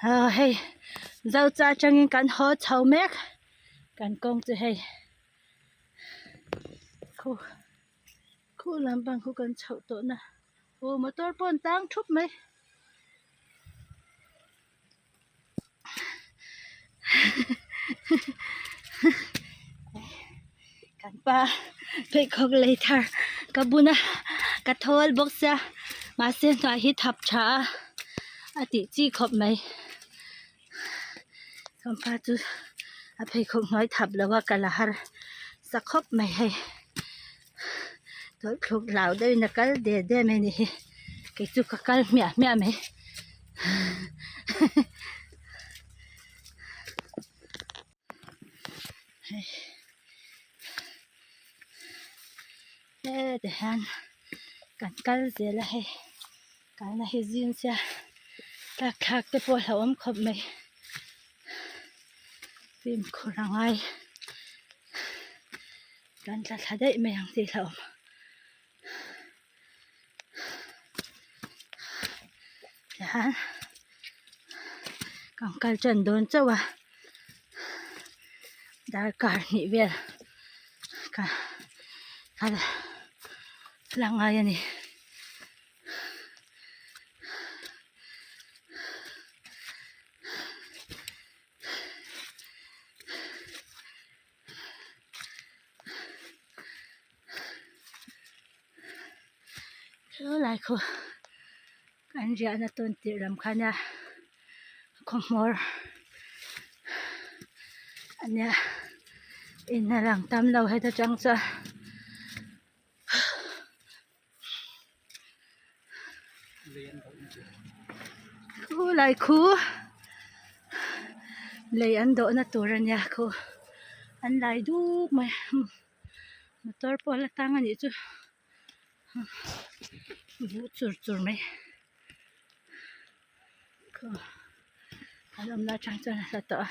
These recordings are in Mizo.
Aw hei Zocha atangin kan haw chho mek kan kawng chu hei khu khu lampang khu kan chhoh tawh na aw motor pawh an tang thup mai. Kan pa pheikhawk lei thar ka bun a ka thawl bawk sia mahse hnuai hi thap tha a a tih chi khawp mai kan pa chu a pheikhawk hnuai thap lo a kal a har sa khawp mai hei tawlh thluk hlau deuhin a kal der der mai a ni hi kei chu ka kal hmiah hmiah mai. Heti hian kan kal zel a hei kalna hi zing sia tlak thlak te pawh a hlauhawm khawp mai fimkhur a ngai kan tla thla daih mai ang tih hlauhawm. Tihian kan kal tan dawn chauh a darkar hnih vel ka kal la ngai a ni. Chu lai khu kan riahna tawn tirh lam kha nia khaw hmawr a nia in a lang tam lo heta tang chuan. Khu lai khu lei an dawhna tur a nia khu an lai dup mai motor pawh a la tang a nih chu buh chur chur mai khu an awmna atang chuan a hla tawh a.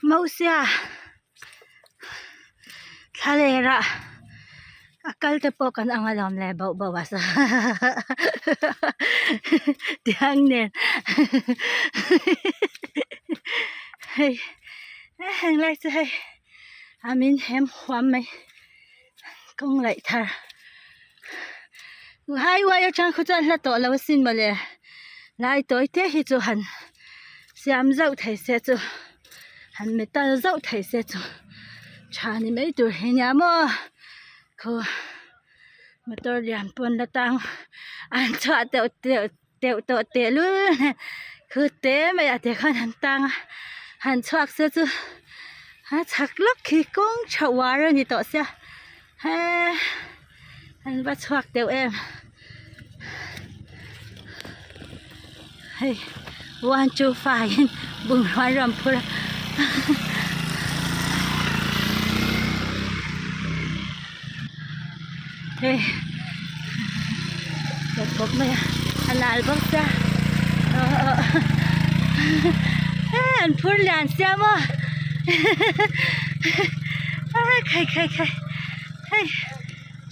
Mausia thla lerah a kal te pawh kan ang alawm le bauh bauh a tiang nen hei heng lai chu hei a min hem huam mai kawng laih thar highway atang khaw chuan hla tawh lo asin mawle lai tawi te hi chu han siam zauh thei se chu han metal zauh thei se chu tha ni mai tur hi nia maw khaw motor lian pawn la tang an chhuah teuh teuh teuh tawh tehlul nen khu te mai ah te khan han tang a han chhuak se chu a chhak lawk khi kawng tha uar a ni tawh sia he an va chhuak teuh em hei one two five in bungrua an rawn phur a. Hei kawp kawp mai a a nal bawk sia eh an phur lian sia maw khai khai khai hei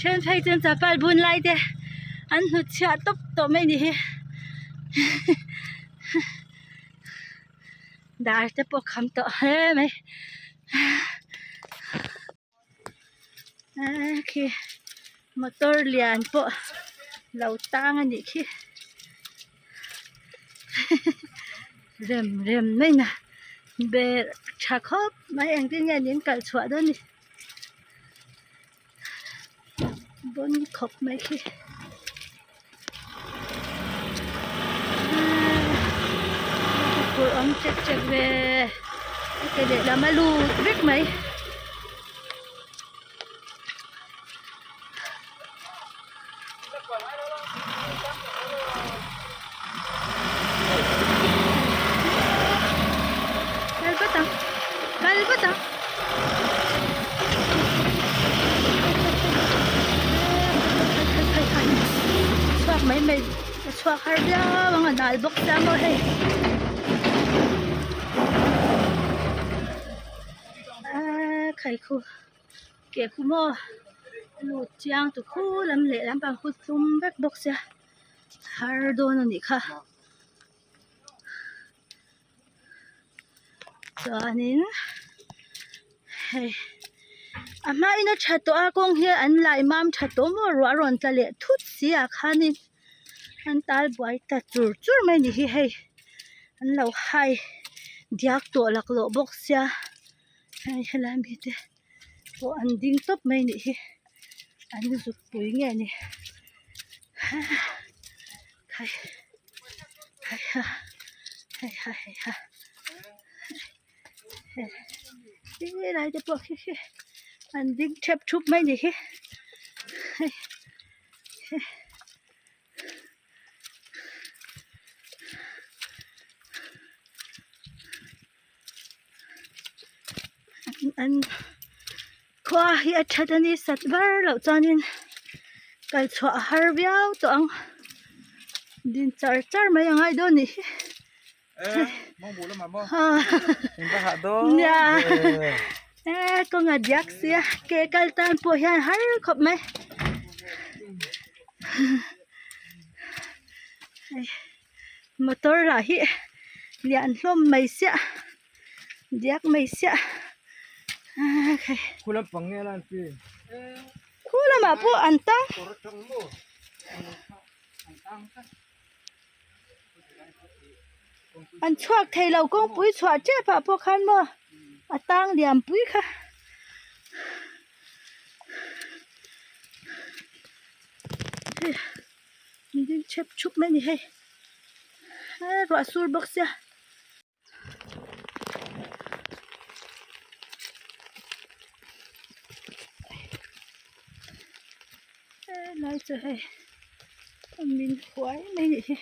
then phei chuan chapal bun lai te an hnut chhiah tawp tawh mai ni hi dar te pawh kham tawh hle mai. Eee khi motor lian pawh lo tang a nih khi rem rem mai na bel tha khawp mai engtin nge an kal chhuah dawn ni bawn khawp mai khi awm chek chek ve ke lehlam a lut vek mai. A chhuak har viau ang a nal bawk sia maw hei aaa khaikhu ke khu maw lut chiang tu khu lam leh lampang khu tlum vek bawk sia har dawn a nih kha chuanin hei a hmain a tha tawh a kawng hi an lai mam tha tawh maw ruah a rawn tla leh thut si ah khanin an tal buai ta chur chur mai a ni hi hei an lo hai diak tawh laklawh bawk sia hei helai mi te pawh an ding tawp mai a nih hi an zuk pui nge ni khai hei ha hei ha hei ha hei lai te pawh khi khi an ding thep thup mai a ni hi hei hei. An khua hi a that a ni sat var loh chuanin kal chhuah a har viau tawh ang din char char mai a ngai dawn anih hi nia kawng a diak sia ke kal tan pawh hian har khawp mai hei. Motor lah hi lian hlawm mai siah diak mai siah ah khai Khu lampang nge lan pi khu lamah pawh an tang an chhuak thei lo kawngpui chhuah tep ah pawh khan maw a tang lian pui kha. Ding chep thup mai a ni hei he ruah sur bawk sia. Helai chu hei min huai mai a nih hi.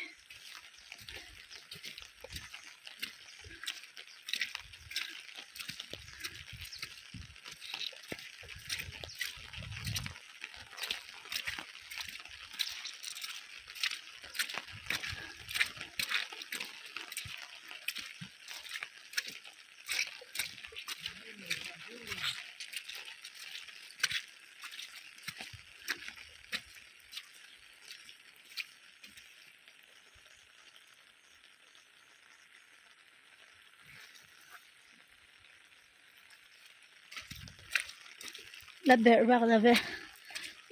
La berh vak lo ve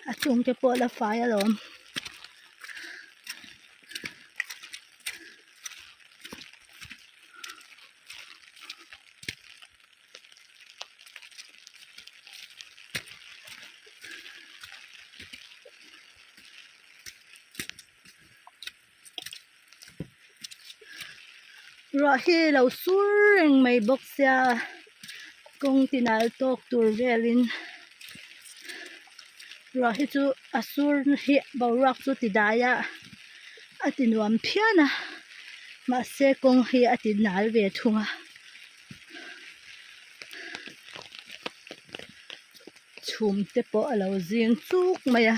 a chung te pawh la fai alawm. Ruah hi lo sur reng mai bawk sia kawng tinal tawk tur velin ruah hi chu a sur hi boruak chu ti dai a a ti nuam phian a mahse kawng hi a ti nal ve thung a. Chhum te pawh a lo zing chuk mai a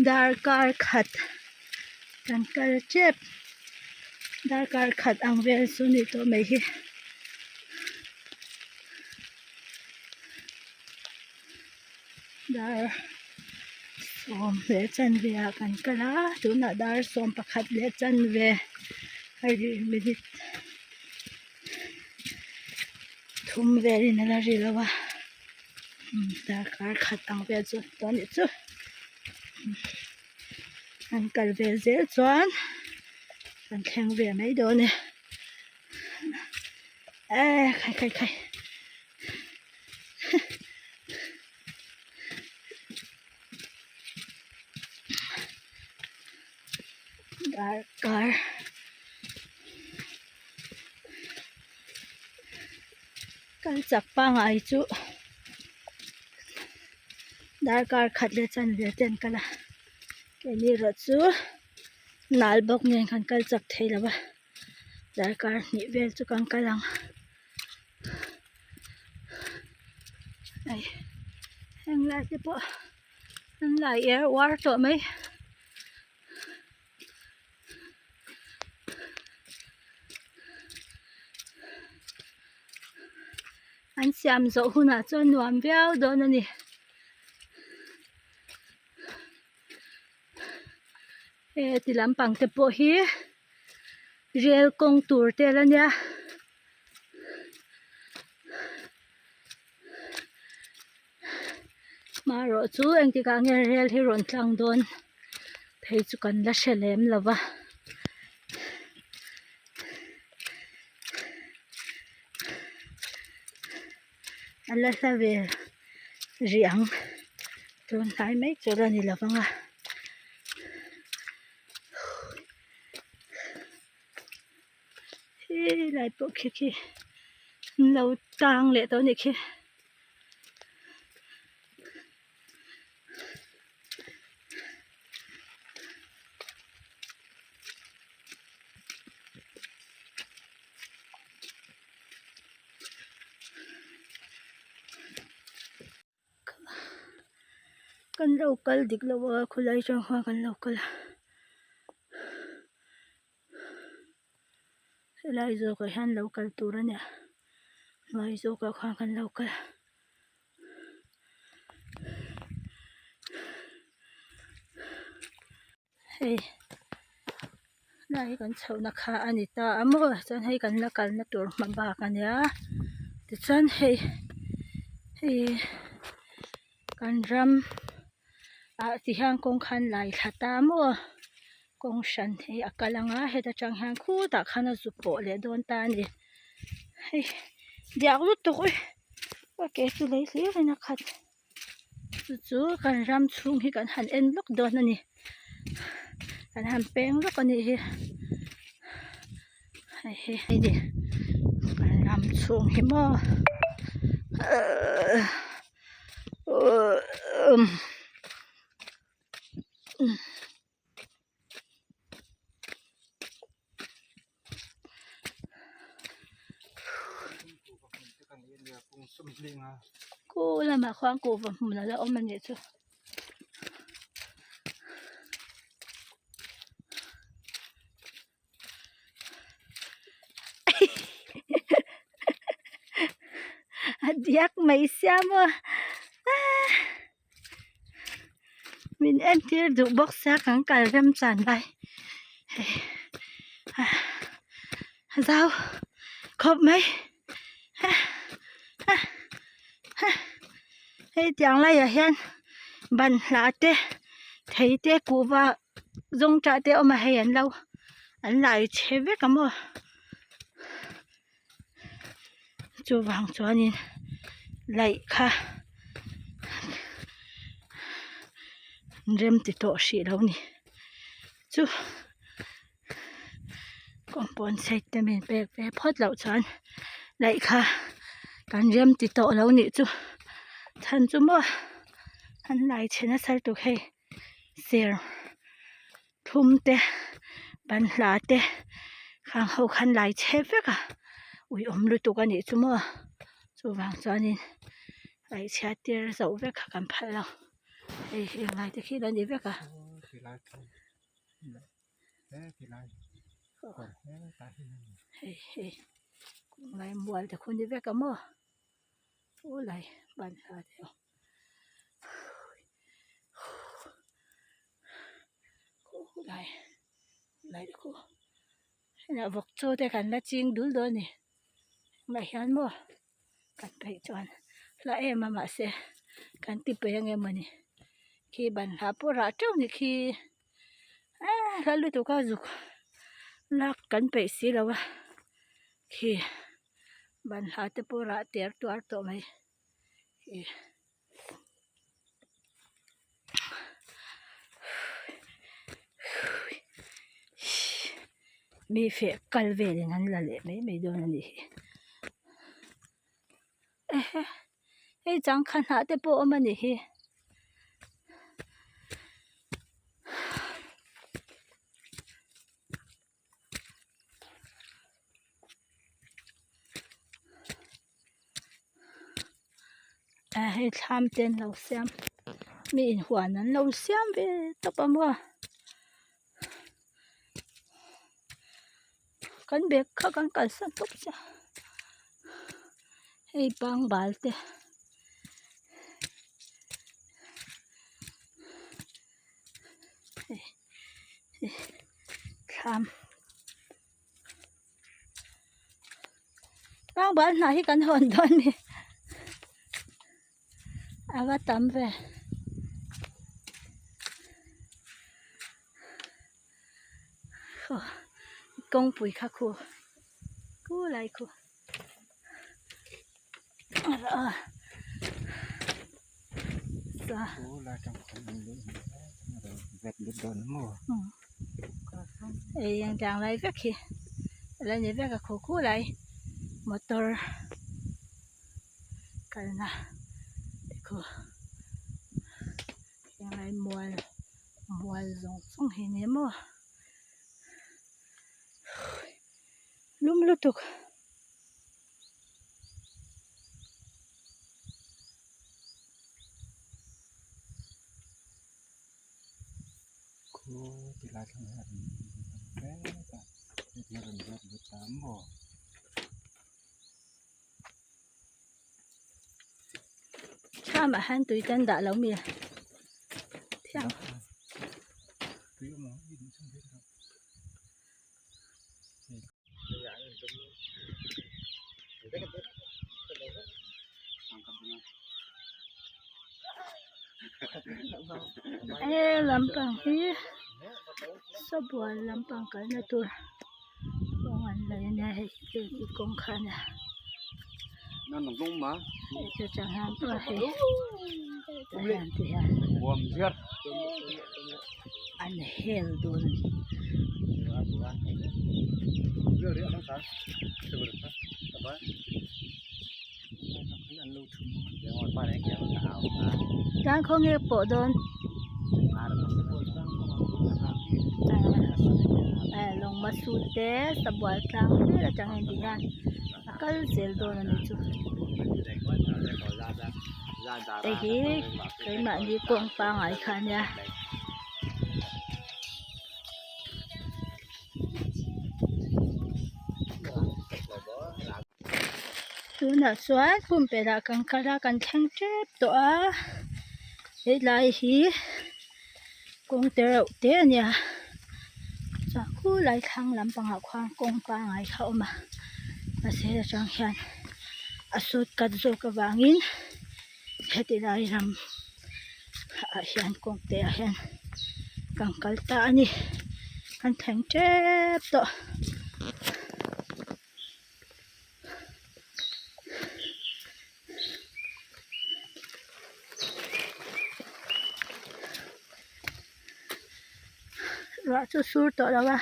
darkar khat kan kal tep darkar khat ang vel chu ni tawh mai hi. Dar sawm leh chanve ah kan kal a tunah dar sawm pakhat leh chanve a ri minute thum velin a la ri lo a darkar khat ang vel chu tawh a nih chu an kal ve zel chuan kan thleng ve mai dawn e eh khai khai khai. Darkar kal chak pangai chu darkar khat leh chanve te an kal a keini erawh chu nal bawk nen kan kal chak thei lo a. Darkar hnih vel chu kan kal ang hei heng lai te pawh an lai er uar tawh mai. An siam zawh hunah chuan nuam viau dawn a ni. Heti lampang te pawh hi rel kawng tur te la nia marawh chu engtikah nge rel hi rawn tlang dawn phei chu kan la hre lem lo va. A la hla ve rih ang tun hnai mai chu la ni lo vang a helai pawh khi khi an lo tang leh tawh a nih khi. Kan lo kal dik lo a khawlai atang khan kan lo kal a helai zawkah hian lo kal tur a nia hnuai zawkah khan kan lo kal a. Hei lai hi kan chhohna kha a ni ta a maw chuan hei kan la kalna tur hma bak a nia tichuan hei hei kan ram ah ti hian kawng khan lai thla ta maw kawng hran hi a kal ang a heta tang hian khutah khan a zu pawh leh dawn ta a ni hei diak lutuk a ke chu lei hlir in a khat. Chu chu kan ram chhung hi kan han en lawk dawn a ni kan han peng lawk a nih hi hei hi hei ni kan ram chhung hi maw ahh umm. Khu lamah khuan kuhva hmun a la awm a nih chu. A diak mai sia maw ah. Min entir duh bawk sia kan kal rem chan lai hei a zau khawp mai hei tiang laiah hian banhla te thei te kuhva zawngṭah te a awm a hei an lo an lai chhe vek a maw chuvang chuanin laih kha rem ti tawh hrih lo ni chu compound side te min pek ve phawt loh chuan laih kha kan rem ti tawh lo nih chu chhan chu maw an lai chhe nasa lutuk hei ser thum te banhla te khang ho khan lai chhe vek a uiawm lutuk a nih chu maw chuvang chuanin laih chhiat tir zoh vek kha kan phal lo hei heng lai te khi la ni vek a. Hei hei lai mual te khu ni vek a maw aw lai banhla te aw. Lai lai te khu hengah vawk chaw te kan la ching dul dawn a ni hengah hian maw kan peih chuan hla em a mahse kan ti peih ang em mawni khi banhla pawh rah teuh a ni khi eee hla lutuk a zuk lak kan peih si lo a khi banhla te pawh rah ter tuar tawh mai. Mi feh kal velin an la leh mai mai dawn a nih hi ehe hei changkha hnah te pawh a awm a nih hi. hei thlam te an lo siam mi inhuan an lo siam ve tawp a maw kan bag kha kan kalsan tawp che hei pangbal te. Thlam pangbal hnah hi kan hawn dawn a ni a va tam ve kawngpui kha khu khu lai khu ei ang tang lai vek hi a la ni vek a khu khu lai motor kalna te khu henglai mual mual zawng zawng hi a ni maw lum lutuk. Thlamah hian tui te an dah lo mi thiang. He lampang hi sabual lampang kalna tur kawng an laih a nia hei hi kawng kha a nia hei chu changhan pawh hei tah hian ti hian an hel dawn a ni. Tlang khaw nge pawh dawn lawngma sut te sabual tlang vel atang hian ti hian a kal zel dawn a ni chu hei hi keimahni kawng pangngai kha a nia. Tunah chuan pumpelh ah kan kal a kan thleng tep tawh a helai hi kawng te reuh te a nia chuan khulai thlang lampangah khuan kawng pangngai kha a awm a mahse atang hian a sawt kat zawk avangin heti lai ram ah hian kawng te ah hian kan kal ta a ni kan thleng tep tawh. Ruah chu sur tawh lo a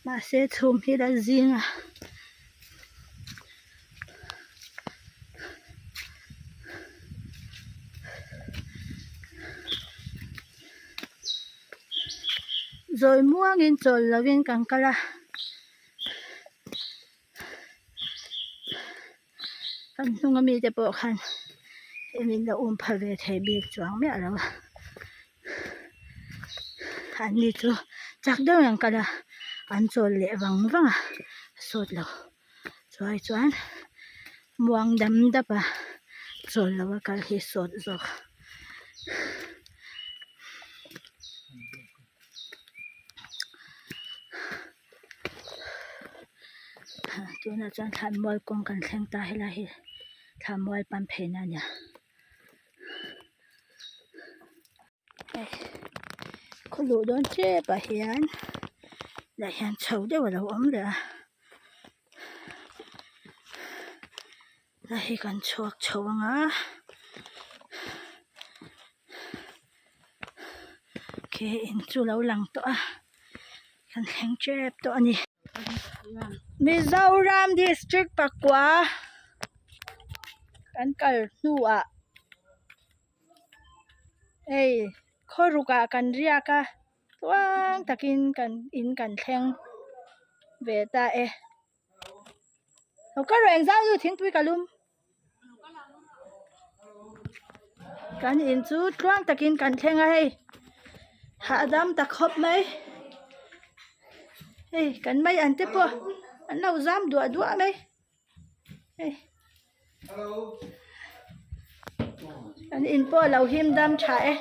mahse chhum hi la zing a. Zawi muangin chawl lovin kan kal a. Kan hnung ami te pawh khan engin la um phal ve thei bik chuang miah lo a an ni chu chak deuhin an kal a an chawl leh vang vang a a sawt lo chuai chuan muang dam dap a chawl lo a kal hi sawt zawk. Tunah chuan thlanmual kawng kan thleng ta helai hi thlanmual pan pheina a nia hei khaw luh dawn tep ah hian lah hian chho deuh a lo awm leh a hei kan chhuak chho ang a. Khi in chu lo lang tawh a kan thleng tep tawh a ni. Mizoram district pakua kan kal hnuah hei khaw ruk ah kan riak a tluang takin kan in kan thleng ve ta e. Lo kal rawh engzau nu thingpui ka lum. Kan in chu tluang takin kan thleng a hei hahdam ta khawp mai hei kan mai an te pawh an lo zam duah duah mai hei kan in pawh a lo him dam tha e.